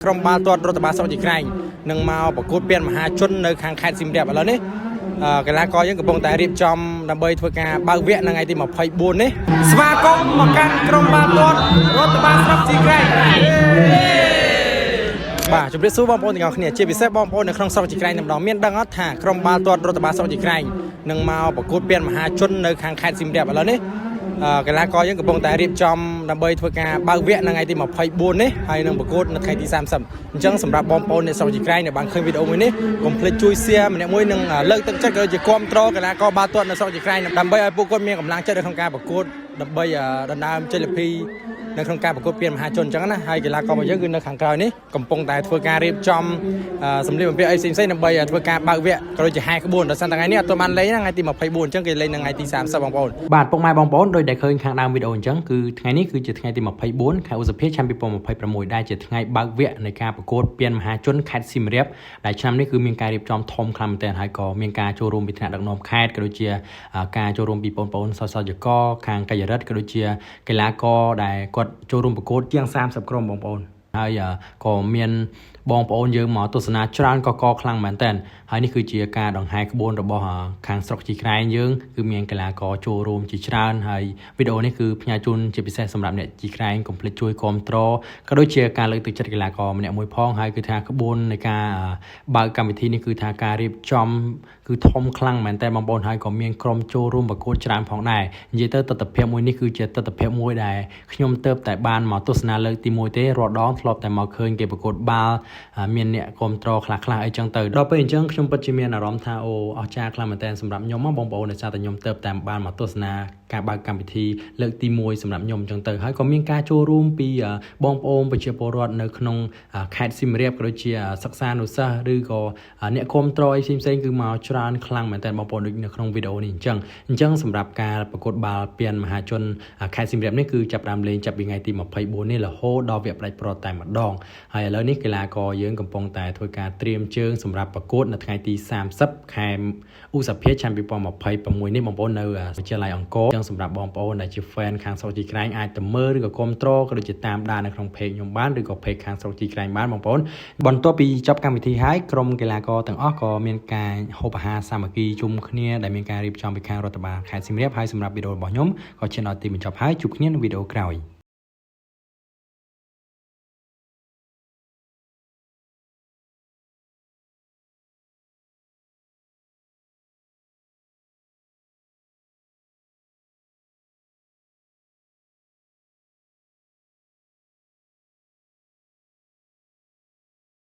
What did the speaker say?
ក្រុមបាល់ទាត់រដ្ឋបាលស្រុកជីក្រែងនឹងមកប្រកួតពានមហាជននៅខាងខេត្តសៀមរាបឥឡូវនេះអឺកីឡាករយើងកំពុងតែរៀបចំដើម្បីធ្វើការបើកវគ្គនៅថ្ងៃទី24នេះស្វាគមន៍មកកាន់ក្រុមបាល់ទាត់រដ្ឋបាលស្រុកជីក្រែងបាទជម្រាបសួរបងប្អូនទាំងអស់គ្នាជាពិសេសបងប្អូននៅក្នុងស្រុកជីក្រែងតែម្ដងមានដឹងអត់ថាក្រុមបាល់ទាត់រដ្ឋបាលស្រុកជីក្រែងនឹងមកប្រកួតពានមហាជននៅខាងខេត្តសៀមរាបឥឡូវនេះ អឺកីឡាករយើងកំពុងតែរៀបចំដើម្បីធ្វើការបើកវគ្គនៅថ្ងៃទី24នេះហើយនឹងប្រកួតនៅថ្ងៃទី30អញ្ចឹងសម្រាប់បងប្អូនអ្នកស្រុកជីក្រែងដែលបានឃើញវីដេអូមួយនេះកុំភ្លេចជួយ share ម្នាក់មួយនិងលើកទឹកចិត្តក៏ដូចជាគាំទ្រកីឡាករបាល់ទាត់នៅស្រុកជីក្រែងដើម្បីឲ្យពួកគាត់មានកម្លាំងចិត្តនៅក្នុងការប្រកួតដើម្បីដណ្ដើមជ័យលាភីនៅក្នុងការប្រកួតពានមហាជនអញ្ចឹងណាហើយកីឡាកររបស់យើងគឺនៅខាងក្រោយនេះកំពុងតែធ្វើការរៀបចំសម្លៀកបំពាក់អីផ្សេងៗដើម្បីធ្វើការបើកវគ្គក៏ដូចជាហែក្បួនដោយសារថ្ងៃនេះអត់ទាន់បានលេងណាថ្ងៃទី24អញ្ចឹងគេលេងនៅថ្ងៃទី30បងប្អូនបាទពុកម៉ែបងប្អូនដោយដែលឃើញខាងដើមវីដេអូអញ្ចឹងគឺថ្ងៃនេះគឺជាថ្ងៃទី24ខែឧសភាឆ្នាំ2026ដែលជាថ្ងៃបើកវគ្គនៃការប្រកួតពានមហាជនខេត្តសៀមរាបដែលឆ្នាំនេះគឺមានការរៀបចំធំខ្លាំងមែនទែនហើយក៏មានការចូលរួមពីថ្នាក់ដឹកនាំខេត្តក៏ដូចជាការចូលរួមពីបងប្អូនសសយកខាងកាយរដ្ឋក៏ដូចជាកីឡាករដែលគាត់ចូលរួមប្រកួតជាង30ក្រុមបងប្អូនហើយក៏មានបងប្អូនយើងមកទស្សនាច្រើនកកខ្លាំងមែនតើហើយនេះគឺជាការដង្ហែក្បួនរបស់ខាងស្រុកជីក្រែងយើងគឺមានកីឡាករចូលរួមជាច្រើនហើយវីដេអូនេះគឺផ្ញើជូនជាពិសេសសម្រាប់អ្នកជីក្រែងកុំភ្លេចជួយគាំទ្រក៏ដូចជាការលើកទឹកចិត្តកីឡាករម្នាក់មួយផងហើយគឺថាក្បួននៃការបើកកម្មវិធីនេះគឺថាការរៀបចំគឺធំខ្លាំងមែនតើបងប្អូនហើយក៏មានក្រុមចូលរួមប្រកួតច្រើនផងដែរនិយាយទៅទស្សនវិជ្ជាមួយនេះគឺជាទស្សនវិជ្ជាមួយដែលខ្ញុំទៅតែបានមកទស្សនាលើកទី1ទេរាល់ដងធ្លាប់តែមកឃើញគេប្រកួតបាល់មានអ្នកគ្រប់គ្រងខ្លះខ្លះអីចឹងទៅដល់ពេលអញ្ចឹងខ្ញុំពិតជាមានអារម្មណ៍ថាអូអស្ចារ្យខ្លាំងមែនតើសម្រាប់ខ្ញុំបងប្អូនដោយសារតែខ្ញុំទៅតែបានមកទស្សនាការបើកកម្មវិធីលើកទី1សម្រាប់ខ្ញុំអញ្ចឹងទៅហើយក៏មានការចូលរួមពីបងប្អូនប្រជាពលរដ្ឋនៅក្នុងខេត្តសៀមរាបក៏ដូចជាសិក្សានុសិស្សឬក៏អ្នកគាំទ្រអីផ្សេងៗគឺមកច្រើនខ្លាំងមែនតើបងប្អូនដូចនៅក្នុងវីដេអូនេះអញ្ចឹងអញ្ចឹងសម្រាប់ការប្រកួតបាល់ពានមហាជនខេត្តសៀមរាបនេះគឺចាប់ផ្ដើមលេងចាប់ពីថ្ងៃទី24នេះរហូតដល់វគ្គផ្ដាច់ព្រ័ត្រតែម្ដងហើយឥឡូវនេះកីឡាករយើងកំពុងតែធ្វើការត្រៀមជើងសម្រាប់ប្រកួតនៅថ្ងៃទី30ខែឧសភាឆ្នាំ2026នេះបងប្អូននៅវិទ្យាល័យអង្គរអញ្ចឹងសម្រាប់បងប្អូនដែលជា fan ខាងស្រុកជីក្រែងអាចទៅមើលឬក៏គាំទ្រក៏ដូចជាតាមដាននៅក្នុង page ខ្ញុំបានឬក៏ page ខាងស្រុកជីក្រែងបានបងប្អូនបន្ទាប់ពីចប់កម្មវិធីហើយក្រុមកីឡាករទាំងអស់ក៏មានការហូបអាហារសាមគ្គីជុំគ្នាដែលមានការរៀបចំពីខាងរដ្ឋបាលខេត្តសៀមរាបហើយសម្រាប់វីដេអូរបស់ខ្ញុំក៏ឈានដល់ទីបញ្ចប់ហើយជួបគ្នានៅវីដេអូក្រោយ។